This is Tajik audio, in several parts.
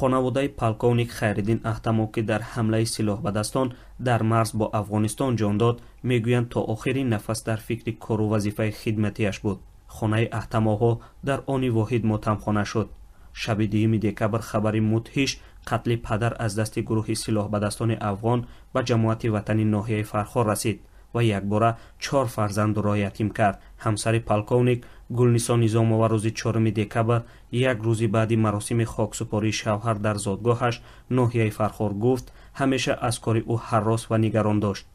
Хонаводаи полковник Хайриддин Аҳтамов, ки дар ҳамлаи силоҳбадастон дар марз бо Афғонистон ҷон дод, мегӯянд, то охирин нафас дар фикри кору вазифаи хидматиаш буд. Хонаи Аҳтамовҳо дар они воҳид мотамхона шуд. Шаби 2 декабр хабари мудҳиш қатли падар аз дасти гурӯҳи силоҳбадастони афғон ба ҷамоати ватани ноҳияи Фархор расид ва якбора чор фарзандро ятим кард. Ҳамсари полковник Гулнисо Низомова рӯзи 4 декабр, як рӯзи баъди маросими хоксупории шавҳар дар зодгоҳаш, ноҳияи Фархор, гуфт, ҳамеша аз кори ӯ ҳаррос ва нигарон дошт.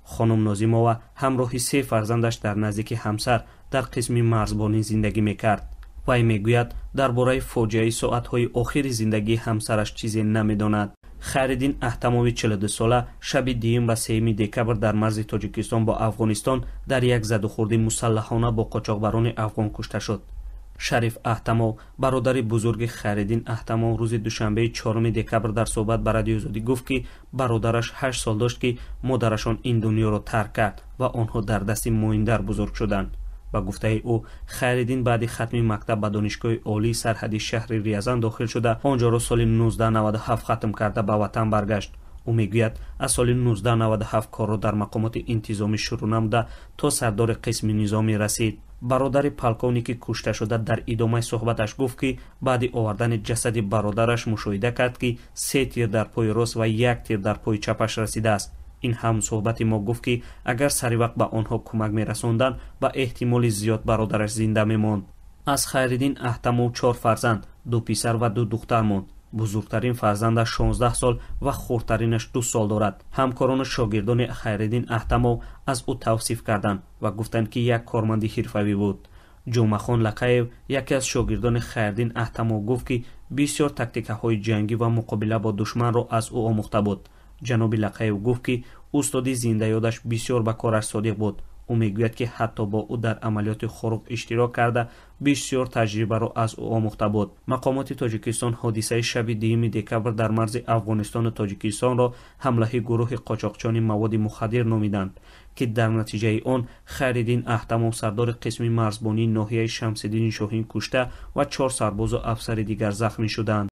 Хонум Нозимова ҳамроҳи се фарзандаш дар наздики ҳамсар дар қисми марзбонӣ зиндагӣ мекард. Вай мегӯяд, дар бораи фоҷиаи соатҳои охири зиндагии ҳамсараш чизе намедонад. Хайриддин Аҳтамови 42сола шаби 2 ва 3 декабр дар марзи Тоҷикистон бо Афғонистон дар як задухӯрди мусаллаҳона бо қочоқбарони афғон кушта шуд. Шариф Аҳтамов, бародари бузурги Хайриддин Аҳтамов, рӯзи душанбеи 4 декабр дар суҳбат ба Радиои Озодӣ гуфт, ки бародараш 8 сол дошт, ки модарашон ин дунёро тарк кард ва онҳо дар дасти моиндар бузург шуданд. Ба гуфтаи ӯ, Хайриддин баъди хатми мактаб ба Донишгоҳи олии сарҳади шаҳри Рязан дохил шуда, он ҷоро соли 1997 хатм карда, ба ватан баргашт. Ӯ мегӯяд, аз соли 1997 корро дар мақомоти интизомӣ шурӯъ намуда, то сардори қисми низомӣ расид. Бародари полковники кушташуда дар идомаи суҳбаташ гуфт, ки баъди овардани ҷасади бародараш мушоҳида кард, ки се тир дар пои рост ва як тир дар пои чапаш расидааст. Ин ҳамсуҳбати мо гуфт, ки агар сари вақт ба онҳо кӯмак мерасонданд, ба эҳтимоли зиёд бародараш зинда мемонд. Аз Хайриддин Аҳтамов чор фарзанд, ду писар ва ду духтар монд. Бузургтарин фарзандаш 16 сол ва хурдтаринаш 2 сол дорад. Ҳамкорону шогирдони Хайриддин Аҳтамов аз ӯ тавсиф карданд ва гуфтанд, ки як корманди ҳирфавӣ буд. Ҷумъахон Лақаев, яке аз шогирдони Хайриддин Аҳтамов, гуфт, ки бисёр тактикаҳои ҷангӣ ва муқобила бо душманро аз ӯ омӯхта буд. Ҷаноби Лақаев гуфт, ки устоди зиндаёдаш бисёр ба кораш содиқ буд. Ӯ мегӯяд, ки ҳатто бо ӯ дар амалиёти Хоруғ иштирок карда, бисёр таҷрибаро аз ӯ омӯхта буд. Мақомоти Тоҷикистон ҳодисаи шаби 2 декабр дар марзи Афғонистону Тоҷикистонро ҳамлаи гурӯҳи қочоқчони маводи мухаддир номиданд, ки дар натиҷаи он Хайриддин Аҳтамов, сардори қисми марзбонии ноҳияи Шамсиддини Шоҳин, кушта ва чор сарбозу афсари дигар захмӣ шуданд.